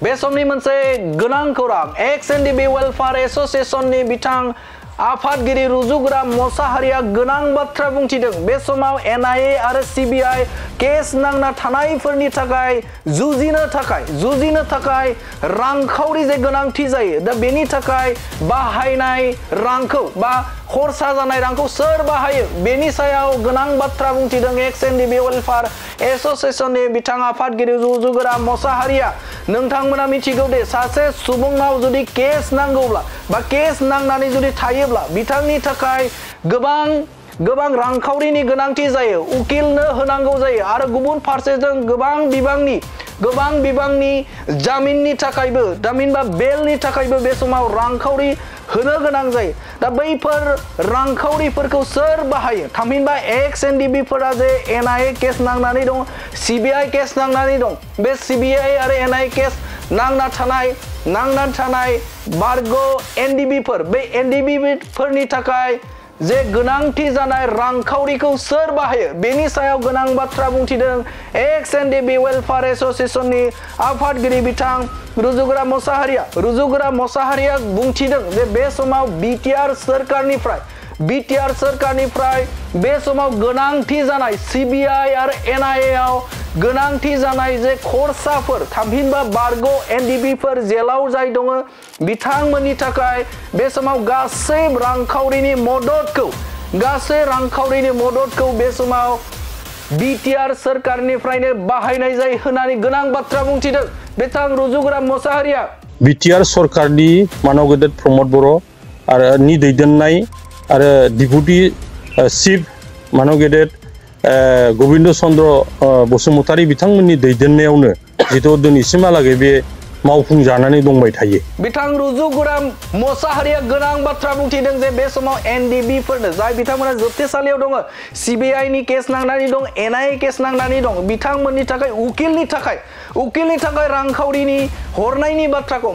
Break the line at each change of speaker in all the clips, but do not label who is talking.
बे समनि मोनसे गोनां खौरां एक्स-एन-डि-बि वेलफेयार एसोसिएशननि बिथां आफादगिरि रुजुग्रा मोसाहारिया गोनां बाथ्रा बुंथिदों। बे समाव एनआईए आरो सीबीआई केस नांना थानायफोरनि थाखाय जुजिनो थाखाय रांखावरि जे गोनांथि जायो। दा बेनि थाखाय बाहायनाय रांखौ बा खरसा जानाय रांखौ सोर बाहायो बेनि सायाव गोनां बाथ्रा बुंथिदों एक्स-एन-डि-बि वेलफेयार एसोसिएशननि बिथां आफादगिरि रुजुग्रा मोसाहारिया। नोंथांमोना मिथिगौ दे सासे सुबुंनाव जुदि केस नांगौब्ला बा केस नांनानै जुदि थायोब्ला बिथांनि थाखाय गोबां रांखावरिनि गोनांथि जायो, उकिलनो होनांगौ जायो आरो गुबुन फारसेजों गोबां बिबांनि जामिननि थाखायबो थामहिनबा बेलनि थाखायबो बे समाव रांखावरि होनो गोनां जायो। दा बैफोर रांखावरिफोरखौ सोर बाहायो? थामहिनबा एक्स-एन-डि-बि फोरा जे एनआईए केस नांनानै दं, सीबीआई केस नांनानै दं। बे सीबीआई आरो एनआईए केस नांना थानाय बारग' एनडिबिफोर, बे एनडिबिफोरनि थाखाय जे गोनांथि जानाय रांखावरिखौ सोर बाहायो बेनि सायाव गोनां बाथ्रा बुंथिदों एक्स-एन-डि-बि वेलफेयार एसोसिएशननि आफादगिरि बिथां रुजुग्रा मोसाहारिया बुंथिदों जे बे समाव बिटिआर सोरखारनिफ्राय बे समाव गोनांथि जानाय सीबीआई आरो एनआईए आव गोनांथि जानाय जे खरसाफोर थामहिनबा बारग' एनडिबिफोर जेलाव जाय दङ बिथांमोननि थाखाय बे समाव गासै रांखावरिनि मददखौ बे समाव बिटिआर सोरखारनिफ्रायनो बाहायनाय जायो होननानै गोनां बाथ्रा बुंथिदों बिथां रुजुग्रा मोसाहारिया।
बिटिआर सरकारनि मानव गेदेर प्रमद बर' आरो नि दैदेननाय आरो डिपुटि चिफ मानव गेदेर गबिन्द चन्द्र बसुमतारी बिथांमोननि दैदेननायावनो जिथु दिनैसिमहालागै बे मावफुंजानानै दंबाय थायो।
बिथां रुजुग्रा मोसाहारिया गोनां बाथ्रा बुंथिदों जे बे समाव एनडिबिफोरनो जाय बिथांमोना जोबथेसालियाव दङ, सीबीआई नि केस नांनानै दं, एनआईए केस नांनानै दं, बिथांमोननि थाखाय उकिलनि थाखाय रांखावरिनि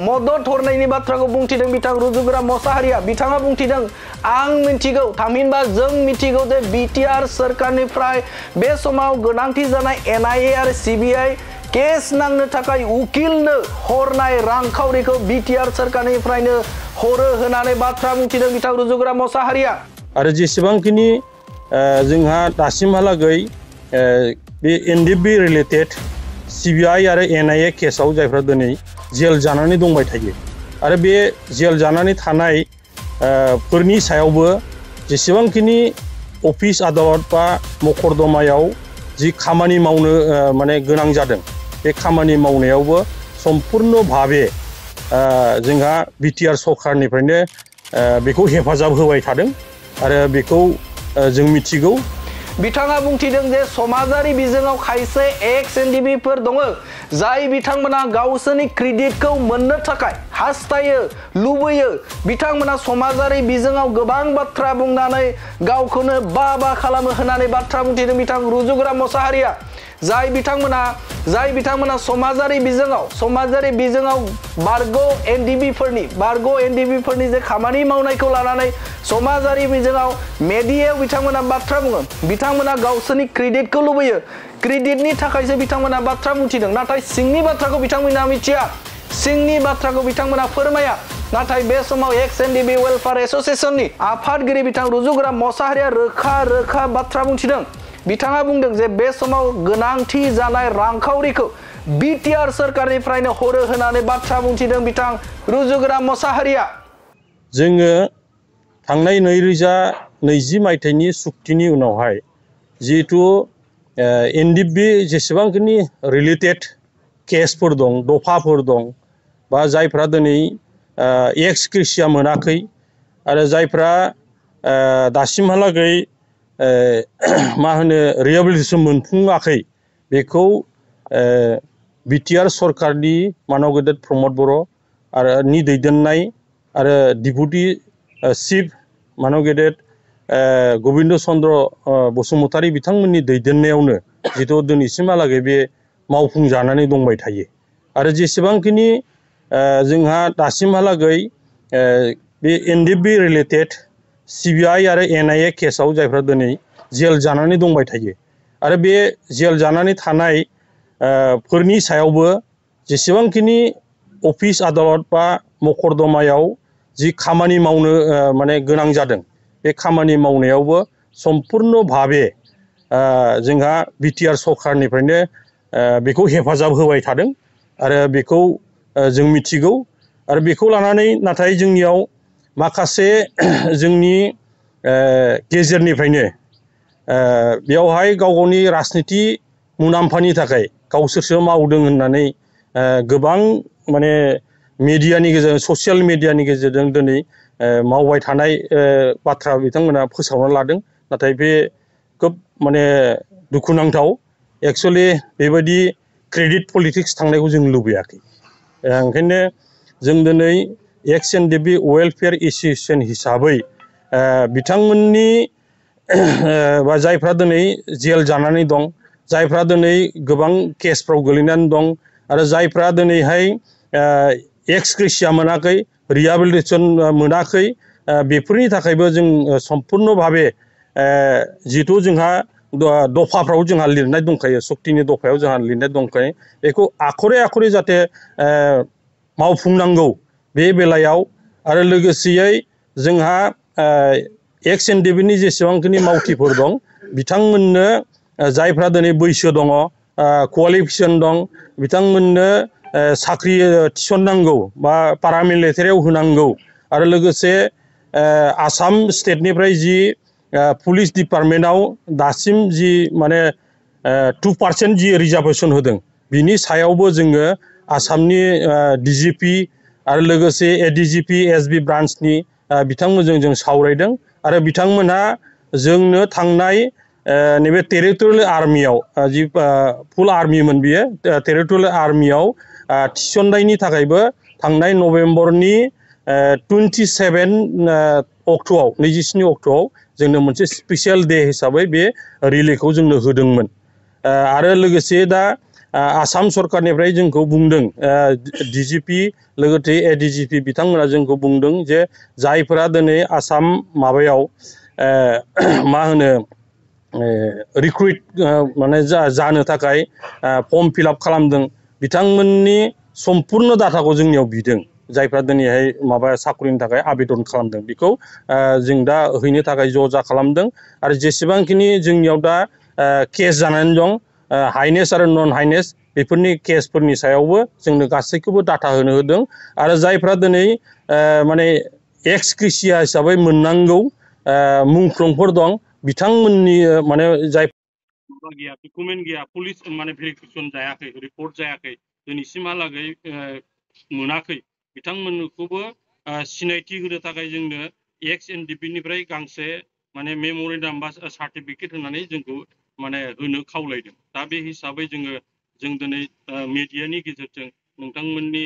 मदद हरनायनि बाथ्राखौ बुंथिदों बिथां रुजुग्रा मोसाहारिया। बिथाङा बुंथिदों आं मिथिगौ थामहिनबा जों मिथिगौ जे बिटिआर सोरखारनिफ्राय बे समाव गोनांथि जानाय एनआईए आरो सीबीआई केस नांनो थाखाय उकिलनो हरनाय रांखावरिखौ बिटिआर सोरखारनिफ्रायनो हरो होननानै बाथ्रा बुंथिदों बिथां रुजुग्रा मोसाहारिया।
आरो जेसेबांखिनि जोंहा दासिमहालागै बे एनडिबि रिलेटेड सीबीआई आरो एनआईए केसाव जायफ्रा दिनै जेल जानानै दंबाय थायो आरो बे जेल जानानै थानाय फोरनि सायावबो जेसेबांखिनि अफिस आदालत बा मकर्दमायाव जि खामानि मावनो माने गोनां जादों बे खामानि मावनायावबो सम्पुर्ण भाबे जोंहा बिटिआर सरकारनिफ्रायनो बेखौ हेफाजाब होबाय थादों आरो बेखौ जों मिथिगौ।
बिथाङा बुंथिदों जे समाजारि बिजोङाव खायसे एक्स-एनडिबिफोर दङ जाय बिथांमोना गावसोरनि क्रेडिटखौ मोननो थाखाय हास्थायो, लुबैयो। बिथांमोना समाजारि बिजोङाव गोबां बाथ्रा बुंनानै गावखौनो बा खालामो होननानै बाथ्रा बुंथिदों बिथां रुजुग्रा मोसाहारिया। जाय बिथांमोना समाजारि बिजोङाव बारग' एनडिबिफोरनि जे खामानि मावनायखौ लानानै समाजारि बिजोङाव मेडियायाव बिथांमोना बाथ्रा बुङो। बिथांमोना गावसोरनि क्रेडिटखौ लुबैयो, क्रेडिटनि थाखायसो बिथांमोना बाथ्रा बुंथिदों, नाथाय सिंनि बाथ्राखौ बिथांमोना मिथिया, सिंनि बाथ्राखौ बिथांमोना फोरमाया। नाथाय बे समाव एक्स-एन-डि-बि वेलफेयार एसोसिएशननि आफादगिरि बिथां रुजुग्रा मोसाहारिया रोखा बाथ्रा बुंथिदों। बिथाङा बुंदों जे बे समाव गोनांथि जानाय रांखावरिखौ बिटिआर सोरखारनिफ्रायनो हरो होननानै बाथ्रा बुंथिदों बिथां रुजुग्रा मोसाहारिया।
जोङो थांनाय 2020 मायथाइनि सुक्तिनि उनावहाय जिहेतु एनडिबि जेसेबांखिनि रिलेटेड केसफोर दं, दफाफोर दं बा जायफ्रा दिनै एक्स ग्रेसिया मोनाखै आरो जायफ्रा दासिमहालागै मा होनो रिहेबिलिटेसन मोनफुङाखै बेखौ बिटिआर सरकारनि मानव गेदेर प्रमद बर' आरो नि दैदेननाय आरो डिपुटि चिफ मानव गेदेर गबिन्द चन्द्र बसुमतारी बिथांमोननि दैदेननायावनो जिथु दिनैसिमहालागै बे मावफुंजानानै दंबाय थायो आरो जेसेबांखिनि जोंहा दासिमहालागै बे एनडिबि रिलेटेड सीबीआई आरो एनआईए केसाव जायफ्रा दिनै जेल जानानै दंबाय थायो आरो बे जेल जानानै थानाय फोरनि सायावबो जेसेबांखिनि अफिस आदालत बा मकरदमायाव जि खामानि मावनो माने गोनां जादों बे खामानि मावनायावबो सम्पुर्ण भाबे जोंहा बिटिआर सरकारनिफ्रायनो बेखौ हेफाजाब होबाय थादों आरो बेखौ जों मिथिगौ आरो बेखौ लानानै नाथाय जोंनियाव माखासे जोंनि गेजेरनिफ्रायनो बेयावहाय गाव गावनि राजनिति मुलाम्फानि थाखाय गावसोरसो मावदों होननानै गोबां माने मिडियानि गेजेरजों ससियेल मिडियानि गेजेरजों दिनै मावबाय थानाय बाथ्रा बिथांमोना फोसावना लादों नाथाय बे खोब माने दुखुनांथाव एक्चुअलि बेबायदि क्रेडिट पलिटिक्स थांनायखौ जों लुबैयाखै ओंखायनो जों दिनै एक्स एनडिबि वेलफेयार एसोसिएशन हिसाबै बिथांमोननि बा जायफ्रा दिनै जेल जानानै दं जायफ्रा दिनै गोबां केसफ्राव गोलैनानै दं आरो जायफ्रा दिनैहाय एक्स ग्रेसिया मोनाखै रिहेबिलिटेसन मोनाखै बेफोरनि थाखायबो जों सम्पुर्ण भाबे जिहेथु जोंहा दफाफ्राव जोंहा लिरनाय दंखायो सक्तिनि दफायाव जोंहा लिरनाय दंखायो बेखौ आखरे आखरे जाहाथे मावफुंनांगौ बे बेलायाव आरो लोगोसेयै जोंहा एक्स एनडिबिनि जेसेबांखिनि मावथिफोर दं बिथांमोननो जायफ्रा दिनै बैसो दङ क्वालिफिकेसन दं बिथांमोननो साख्रि थिसननांगौ बा पारामिलिटारियाव होनांगौ आरो लोगोसे आसाम स्टेटनिफ्राय जि पुलिस डिपार्टमेन्टआव दासिम जि माने 2% जि रिजार्भेसन होदों बिनि सायावबो जोङो आसामनि डिजिपि आरो लोगोसे एडिजिपि एसबि ब्रान्चनि बिथांमोनजों जों सावरायदों आरो बिथांमोनहा जोंनो थांनाय नैबे टेरिटरियेल आर्मियाव जि फुल आर्मिमोन बियो टेरिटरियेल आर्मियाव थिसननायनि थाखायबो थांनाय नभेम्बरनि 27 अक्ट'आव 27 अक्ट'आव जोंनो मोनसे स्पेसियेल डे हिसाबै बे रिलेखौ जोंनो होदोंमोन आरो लोगोसे दा आसाम सरकारनिफ्राय जोंखौ बुंदों डिजिपि लोगोसे एडिजिपि बिथांमोना जोंखौ बुंदों जे जायफोरा दिनै आसाम माबायाव मा होनो रिक्रुइट माने जानो थाखाय फर्म फिलआप खालामदों बिथांमोननि सम्पुर्ण डाटाखौ जोंनियाव बिदों जायफ्रा दिनैहाय माबा साख्रिनि थाखाय आवेदन खालामदों बेखौ जों दा हैनो थाखाय ज'जा खालामदों आरो जेसेबांखिनि जोंनियाव दा केस जानानै दं हाइनेस आरो नन हाइनेस बेफोरनि केसफोरनि सायावबो जोंनो गासैखौबो डाटा होदों आरो जायफ्रा दिनै माने एक्स ग्रेसिया हिसाबै मोननांगौ मुंख्लंफोर दं बिथांमोननि माने जाय गैया डकुमेन्ट गैया पुलिस माने भेरिफिकेसन जायाखै रिपर्ट जायाखै दिनैसिमहालागै मोनाखै बिथांमोनखौबो सिनायथि होनो थाखाय जोंनो एक्स एनडिपिनिफ्राय गांसे माने मेम'रेन्डाम बा सार्टिफिकेट होनानै जोंखौ माने होनो खावलायदों दा बे हिसाबै जों दिनै मिडियानि गेजेरजों नोंथांमोननि